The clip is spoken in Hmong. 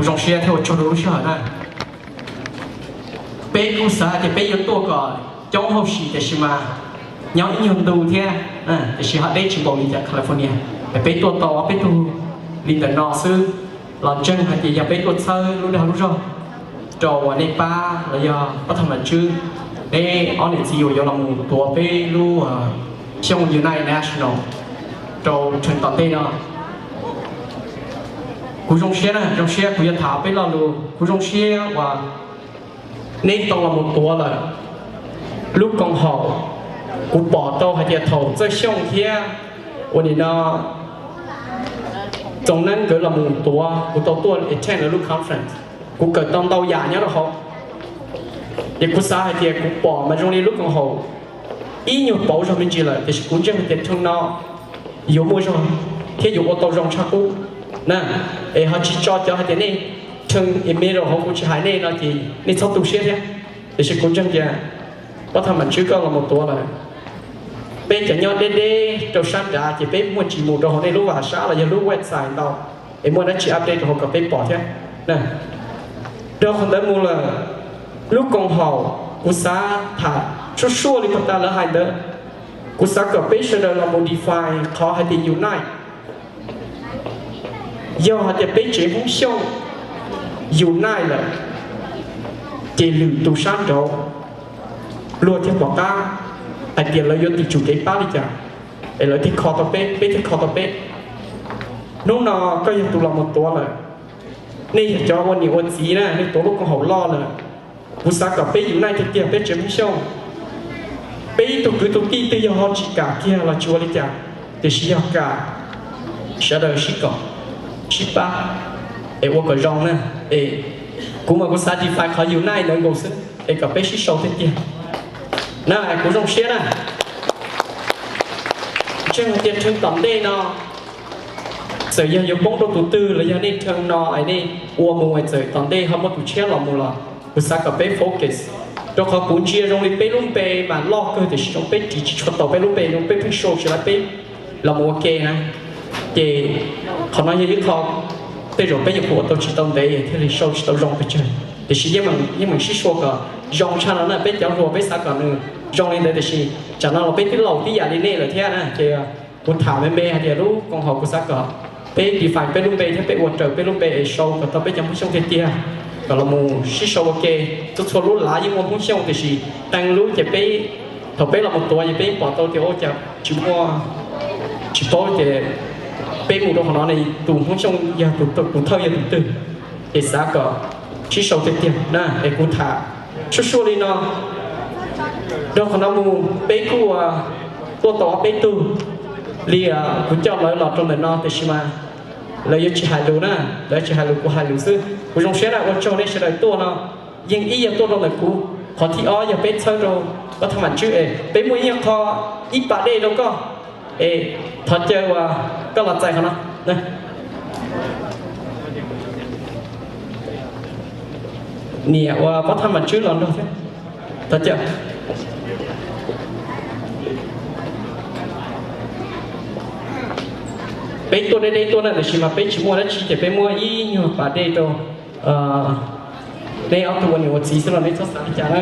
Kuv zoo siab thiab ua tsaug rau lub sij hawm na. Peb kuj xav hais tias peb yuav tuaj kom coob hauj sim tiam sis mas nyob ib nyuag ntu thiab, tiam sis ho deb tsis npaum li cas California. Es peb tuaj tau ob peb tug li ntawm no xwb, los ntseeg hais tias yog peb tuaj txhawb lub dag lub zog rau uas nej pab los yog pab thaj mam tswb, peb ob niam txiv uas yuav los mus tuav peb lub Xyooj Unite National rau rhees tom ntej no. Kuv zoo siab na, zoo siab kuv yuav tham peb lo lus, kuv zoo siab uas nej tau los mus tuav lawm lub koom haum. Kuv pom tau hais tias thaum Txawj Xyooj thiab ua nim no Txoov Neeb nkawd los mus tuav, kuv tau tuaj attend lawv lub conference, kuv kawm tau ntau yam nyob rau hauv. Ces kuv xav hais tias kuv pom mas zoo li lub koom haum ib nyuag pauv zog me ntsis lawm, tiam sis kuv ntseeg hais tias rhees no yuav muaj zog thiab yuav ua tau zoo tshaj qub na. Es ho tsis tso cov hais tias nej rhees email rau hauv kuv tsis hais nej no ces nej txhob tu siab thiab. Tiam sis kuv ntseeg tias pab thaj mam tswb koj los mus tuav lawm, peb cov nyob deb deb rau sab nrad ces peb muaj tsis mus rau hauv nej lub vas sab los yog lub website ntau, es muaj dab tsi update rau hauv kom peb pom thiab. Dhau qhov ntawd mus lawm, lub koom haum kuv xav tham suab suab li puag ta lawv hais ntawd, kuv xav kom peb sawv daws los mus define qhov hais tias unite. Yog hais tias peb tsev Hmoob Xyooj unite lawm, ces lwm tus sab nraud luag thiaj pom qab hais tias lawv yuav tim tsum kev pab li cas, es lawv thiaj kho tau peb, peb thiaj kho tau peb. Hnub no koj yog tus los mus tuav lawm, nej yog cov ua niam ua txiv na, nej tuav lub koom haum loj lawm. Kuv xav kom peb unite tiag tiag peb tsev Hmoob Xyooj. Peb ib tug kwv tus tij twg yog ho tsis kam kiag los tsis ua li cas, tiam sis yog kam, sawv daws sib koom sib pab es ua kom zoo na. Es kuv mas kuv xav define qhov unite ntawd nkaus xwb es kom peb sib sau tiag tiag na. Kuv zoo siab na. Ntseeg hais tias rhees tom ntej no, txawm yog yuav poob rau tus twg los yog nej rhees no es nej ua mus es txawm tom ntej ho muaj tus tshiab los mus los kuv xav kom peb focus, rau qhov kuv ntsia zoo li peb lub npe mas loj kawg tiam sis zoo peb ris tsis tshua tau peb lub npe, zoo peb pheej sau tsis tau peb los mus ua ke na. Ces qhov no yog ib qho tej zaum peb yuav ua tau tsis tau ntev thiaj li sau tsis tau zoo pes tsawg, tiam sis yeej meem sib sau kom zoo tshaj no na. Peb cov hluas peb xav kom nws zoo li ntawd tiam sis tsam no los peb twb laus tib yam li nej lawm thiab na ces kuv tham me me hais tias lub koom haum kuv xav kom peb define peb lub npe thiab peb ua raws peb lub npe es sau kom tau peb cov Hmoob Xyooj tiag tiag, kom los mus sib sau ua ke. Txhua txhua lub lav yeej muaj Hmoob Xyooj tiam sis qee lub ces peb, thaum peb los mus tuav ces peb pom tau tias ua cas tsis muaj, tsis paub tias peb mus rau qhov no ne tus Hmoob Xyooj yog tus thawj yog tus twg, ces xav kom sib sau tiag tiag na. Es kuv tham suab suab li no, rau qhov no mus peb kuj tuaj tau ob peb tug li kuv coj lawv los rau ntawm no tiam sis mas lawv yuav tsis hais lus na, lawv tsis hais lus kuv hais lus xwb. Kuv zoo siab na, ua tsaug nej sawv daws tuaj no, yeej ib yam tuaj rau ntawm kuv. Qhov thib ob yog peb txhawb rau pab thaj mam tswb es peb muaj ib qho ib pas dej rau koj es thov caw uas koj los txais qhov no. Niam uas pab thaj mam tswb los nrog thiab. Thov caw. Peb tuaj deb deb tuaj na tiam sis mas peb tsis muaj dab tsi ces peb muab ib nyuag pas dej rau nej ob tug ua niam ua txiv xwb los nej txhob xav li cas na.